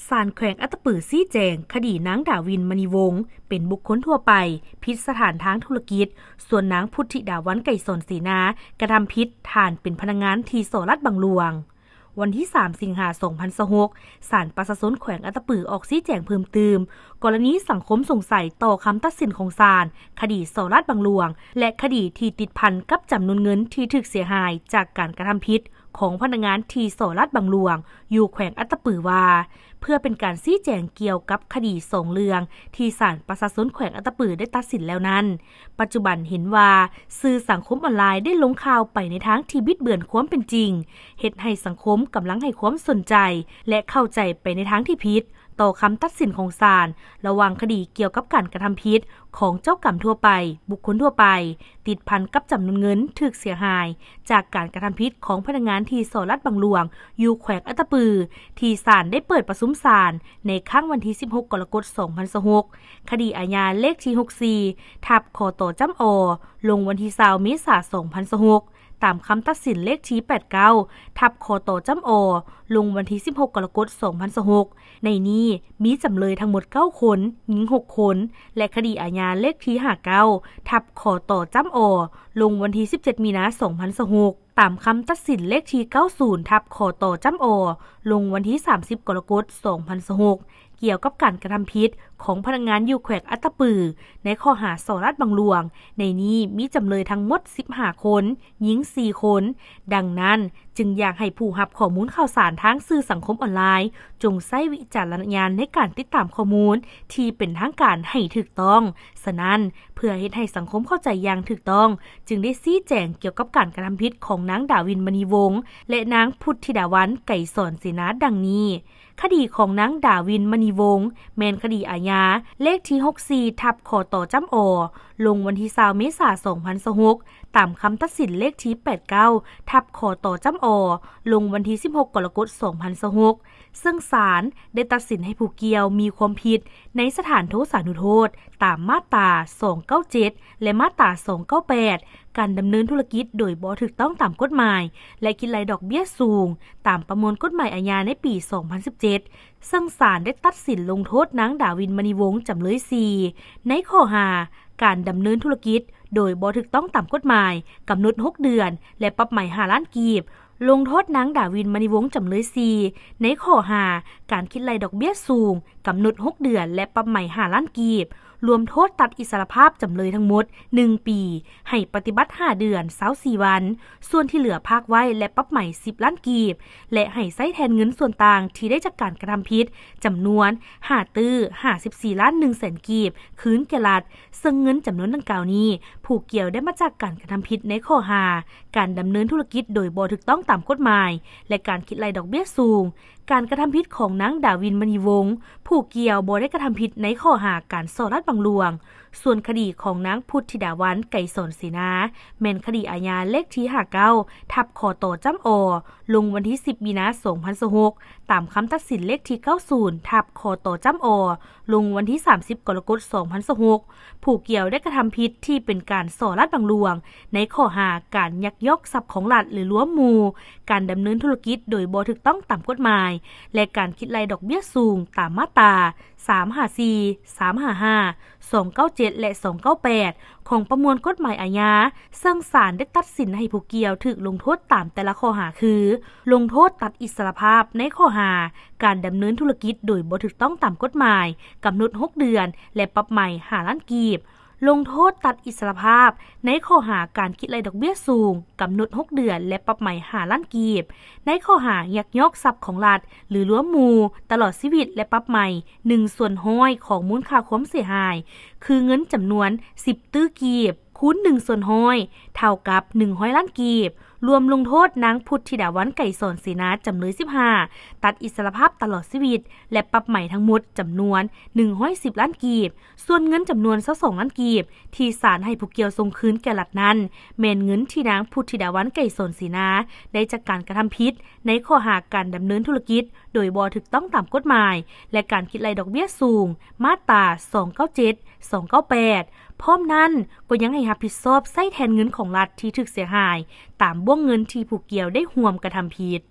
ສານແຂວງອັດຕະປືຊີ້ແຈງຄະດີນາງ ດາວິນ ມະນີວົງ ເປັນບຸກຄົນທົ່ວໄປ, ຜິດສະຖານທາງທຸລະກິດ, ສ່ວນນາງ ພຸດທິດາວັນ ໄກສອນເສນາ ກະທຳຜິດຖານເປັນພະນັກງານທີ່ສໍ້ລາດບັງຫຼວງ. ວັນທີສາມ ສິງຫາ ສອງພັນຊາວຫົກ ສານປະຊາຊົນແຂວງອັດຕະປືອອກຊີ້ແຈງເພີ່ມຕື່ມ ກໍລະນີສັງຄົມສົງໄສຕໍ່ຄຳຕັດສິນຂອງສານຄະດີສໍ້ລາດບັງຫຼວງ ແລະ ຄະດີທີ່ຕິດພັນກັບຈຳນວນເງິນທີ່ຖືກເສຍຫາຍຈາກການກະທຳຜິດຂອງພະນັກງານທີ່ສໍ້ລາດບັງຫຼວງ ຢູ່ແຂວງອັດຕະປືວ່າ ເພື່ອເປັນການຊີ້ແຈງກ່ຽວກັບຄະດີສອງເລື່ອງທີ່ສານປະຊາຊົນແຂວງອັດຕະປືໄດ້ຕັດສິນແລ້ວນັ້ນ, ປັດຈຸບັນເຫັນວ່າສື່ສັງຄົມອອນລາຍໄດ້ລົງຂ່າວໄປໃນທາງທີ່ບິດເບືອນຄວາມເປັນຈິງ, ເຮັດໃຫ້ສັງຄົມກຳລັງໃຫ້ຄວາມສົນໃຈ ແລະ ເຂົ້າໃຈໄປໃນທາງທີ່ຜິດຕໍ່ຄຳຕັດສິນຂອງສານ ລະຫວ່າງຄະດີກ່ຽວກັບການກະທຳຜິດຂອງເຈົ້າກຳທົ່ວໄປ, ບຸກຄົນທົ່ວໄປ, ຕິດພັນກັບຈຳນວນເງິນຖືກເສຍຫາຍຈາກການກະທຳຜິດຂອງພະນັກງານທີ່ສໍ້ລາດບັງຫຼວງ ຢູ່ແຂວງອັດຕະປື ທີ່ສານໄດ້ເປີດປະຊຸມສານໃນຄ້າງວັນທີສິບຫົກ ກໍລະກົດ ສອງພັນຊາວຫົກ ຄະດີອາຍາເລກທີ ຫົກສີ່ ທັບ ຄຕ ຈ້ຳ ອ ລົງວັນທີ ຊາວ ເມສາ ສອງພັນຊາວຫົກ ຕາມຄຳຕັດສິນເລກທີ ແປດເກົ້າ ທັບ ຄຕ ຈ້ຳ ອ ລົງວັນທີ ສິບຫົກ ກໍລະກົດ ສອງພັນຊາວຫົກ ໃນນີ້ມີຈຳເລີຍທັງໝົດ ເກົ້າຄົນ, ຍິງ ຫົກຄົນ ແລະ ຄະດີອາຍາເລກທີ ຫ້າເກົ້າ ທັບ ຄຕ ຈ້ຳ ອ ລົງວັນທີ ສິບເຈັດ ມີນາ ສອງພັນຊາວຫົກ ຕາມຄຳຕັດສິນເລກທີ ເກົ້າສູນ ທັບ ຄຕ ຈ້ຳ ອ ລົງວັນທີ ສາມສິບ ກໍລະກົດ ສອງພັນຊາວຫົກ ກ່ຽວກັບການກະທຳຜິດຂອງພະນັກງານຢູ່ແຂວງອັດຕະປື ໃນຂໍ້ຫາສໍ້ລາດບັງຫຼວງ. ໃນນີ້ມີຈຳເລີຍທັງໝົດ ສິບຫ້າຄົນ, ຍິງ ສີ່ຄົນ. ດັ່ງນັ້ນ, ຈຶ່ງຢາກໃຫ້ຜູ້ຮັບຂໍ້ມູນຂ່າວສານທາງສື່ສັງຄົມອອນລາຍ ຈົ່ງໃຊ້ວິຈາລະນະຍານໃນການຕິດຕາມຂໍ້ມູນທີ່ເປັນທາງການໃຫ້ຖືກຕ້ອງ. ສະນັ້ນ, ເພື່ອເຮັດໃຫ້ສັງຄົມເຂົ້າໃຈຢ່າງຖືກຕ້ອງ, ຈຶ່ງໄດ້ຊີ້ແຈງກ່ຽວກັບການກະທຳຜິດຂອງນາງ ດາວິນ ມະນີວົງ ແລະ ນາງ ພຸດທິດາວັນ ໄກສອນເສນາ ດັ່ງນີ້. ຄະດີຂອງນາງ ດາວິນ ມະນີວົງ ແມ່ນຄະດີອາຍາເລກທີ ຫົກສີ່ ທັບ ຄຕ ຈ້ຳ ອ ລົງວັນທີ ຊາວ ເມສາ ສອງພັນຊາວຫົກ ຕາມຄຳຕັດສິນເລກທີ ແປດເກົ້າ ທັບ ຄຕ ຈ້ຳ ອ ລົງວັນທີ ສິບຫົກ ກໍລະກົດ ສອງພັນຊາວຫົກ ເຊິ່ງສານໄດ້ຕັດສິນໃຫ້ຜູ້ກ່ຽວມີຄວາມຜິດໃນສະຖານໂທສານຸໂທດ ຕາມມາດຕາ ສອງເກົ້າເຈັດ ແລະ ມາດຕາ ສອງເກົ້າແປດ ການດຳເນີນທຸລະກິດໂດຍບໍ່ຖືກຕ້ອງຕາມກົດໝາຍ ແລະ ຄິດໄລ່ດອກເບ້ຍສູງ ຕາມປະມວນກົດໝາຍອາຍາໃນປີ ສອງພັນສິບເຈັດ ເຊິ່ງສານໄດ້ຕັດສິນລົງໂທດນາງ ດາວິນ ມະນີວົງ ຈຳເລີຍ ສີ່ ໃນຂໍ້ຫາການດຳເນີນທຸລະກິດໂດຍບໍ່ຖືກຕ້ອງຕາມກົດໝາຍ ກຳນົດ ຫົກເດືອນ ແລະ ປັບໃໝ ຫ້າລ້ານກີບ. ລົງໂທດນາງ ດາວິນ ມະນີວົງ ຈຳເລີຍ ສີ່ ໃນຂໍ້ຫາການຄິດໄລ່ດອກເບ້ຍສູງ ກຳນົດ ຫົກເດືອນ ແລະ ປັບໃໝ ຫ້າລ້ານກີບ. ລວມໂທດຕັດອິດສະຫຼະພາບຈຳເລີຍທັງໝົດ ໜຶ່ງປີ, ໃຫ້ປະຕິບັດ ຫ້າເດືອນ ຊາວສີ່ວັນ, ສ່ວນທີ່ເຫຼືອພາກໄວ້ ແລະ ປັບໃໝ ສິບລ້ານກີບ ແລະ ໃຫ້ໃຊ້ແທນເງິນສ່ວນຕ່າງທີ່ໄດ້ຈາກການກະທຳຜິດ ຈຳນວນ ຫ້າຕື້ ຫ້າສິບສີ່ລ້ານໜຶ່ງແສນກີບ ຄືນແກ່ລັດ, ເຊິ່ງເງິນຈຳນວນດັ່ງກ່າວນີ້ ຜູ້ກ່ຽວໄດ້ມາຈາກການກະທຳຜິດໃນຂໍ້ຫາການດຳເນີນທຸລະກິດໂດຍບໍ່ຖືກຕ້ອງຕາມກົດໝາຍ ແລະ ການຄິດໄລ່ດອກເບ້ຍສູງ. ການກະທຳຜິດຂອງນາງ ດາວິນ ມະນີວົງ ຜູ້ກ່ຽວບໍ່ໄດ້ກະທຳຜິດໃນຂໍ້ຫາການສໍ້ລາດບັງຫຼວງ. ສ່ວນຄະດີຂອງນາງ ພຸດທິດາວັນ ໄກສອນເສນາ ແມ່ນຄະດີອາຍາເລກທີ ຫ້າເກົ້າ ທັບ ຄຕ ຈ້ຳ ອ ລົງວັນທີ ສິບ ມີນາ ສອງພັນຊາວຫົກ ຕາມຄຳຕັດສິນເລກທີ ເກົ້າສູນ ທັບ ຄຕ ຈ້ຳ ອ ລົງວັນທີ ສາມສິບ ກໍລະກົດ ສອງພັນຊາວຫົກ ຜູ້ກ່ຽວໄດ້ກະທຳຜິດທີ່ເປັນການສໍ້ລາດບັງຫຼວງ ໃນຂໍ້ຫາການຍັກຍອກຊັບຂອງລັດ ຫຼື ລວມໝູ່, ການດຳເນີນທຸລະກິດໂດຍບໍ່ຖືກຕ້ອງຕາມກົດໝາຍ ແລະ ການຄິດໄລ່ດອກເບ້ຍສູງ ຕາມມາດຕາ ສາມຫ້າສີ່, ສາມຫ້າຫ້າ, ສອງເກົ້າເຈັດ ແລະ ສອງເກົ້າແປດ ຂອງປະມວນກົດໝາຍອາຍາ, ເຊິ່ງສານໄດ້ຕັດສິນໃຫ້ຜູ້ກ່ຽວຖືກລົງໂທດຕາມແຕ່ລະຂໍ້ຫາຄື ລົງໂທດຕັດອິດສະຫຼະພາບໃນຂໍ້ຫາການດຳເນີນທຸລະກິດໂດຍບໍ່ຖືກຕ້ອງຕາມກົດໝາຍ, ກຳນົດ ຫົກເດືອນ ແລະ ປັບໃໝ ຫ້າລ້ານກີບ, ລົງໂທດຕັດອິດສະຫຼະພາບໃນຂໍ້ຫາການຄິດໄລ່ດອກເບ້ຍສູງ, ກຳນົດ ຫົກເດືອນ ແລະ ປັບໃໝ ຫ້າລ້ານກີບ, ໃນຂໍ້ຫາຍັກຍອກຊັບຂອງລັດ ຫຼື ລວມໝູ່ ຕະຫຼອດຊີວິດ ແລະ ປັບໃໝ ໜຶ່ງສ່ວນຮ້ອຍຂອງມູນຄ່າຄວາມເສຍຫາຍ ຄືເງິນຈຳນວນ ສິບຕື້ກີບ ຄູນ ໜຶ່ງສ່ວນຮ້ອຍ ເທົ່າກັບ ໜຶ່ງຮ້ອຍລ້ານກີບ, ລວມລົງໂທດນາງ ພຸດທິດາວັນ ໄກສອນເສນາ ຈຳເລີຍ ສິບຫ້າ ຕັດອິດສະຫຼະພາບຕະຫຼອດຊີວິດ ແລະ ປັບໃໝທັງໝົດຈຳນວນ ໜຶ່ງຮ້ອຍສິບລ້ານກີບ. ສ່ວນເງິນຈຳນວນ ຊາວສອງລ້ານກີບ ທີ່ສານໃຫ້ຜູ້ກ່ຽວສົ່ງຄືນແກ່ລັດນັ້ນ ແມ່ນເງິນທີ່ນາງ ພຸດທິດາວັນ ໄກສອນເສນາ ໄດ້ຈາກການກະທຳຜິດໃນຂໍ້ຫາການດຳເນີນທຸລະກິດໂດຍບໍ່ຖືກຕ້ອງຕາມກົດໝາຍ ແລະ ການຄິດໄລ່ດອກເບ້ຍສູງ ມາດຕາ ສອງເກົ້າເຈັດ, ສອງເກົ້າແປດ. ພ້ອມນັ້ນ, ກໍຍັງໃຫ້ຮັບຜິດຊອບໃຊ້ແທນເງິນຂອງລັດທີ່ຖືກເສຍຫາຍ ຕາມບ່ວງເງິນທີ່ຜູ້ກ່ຽວໄດ້ຮ່ວມກະທຳຜິດ.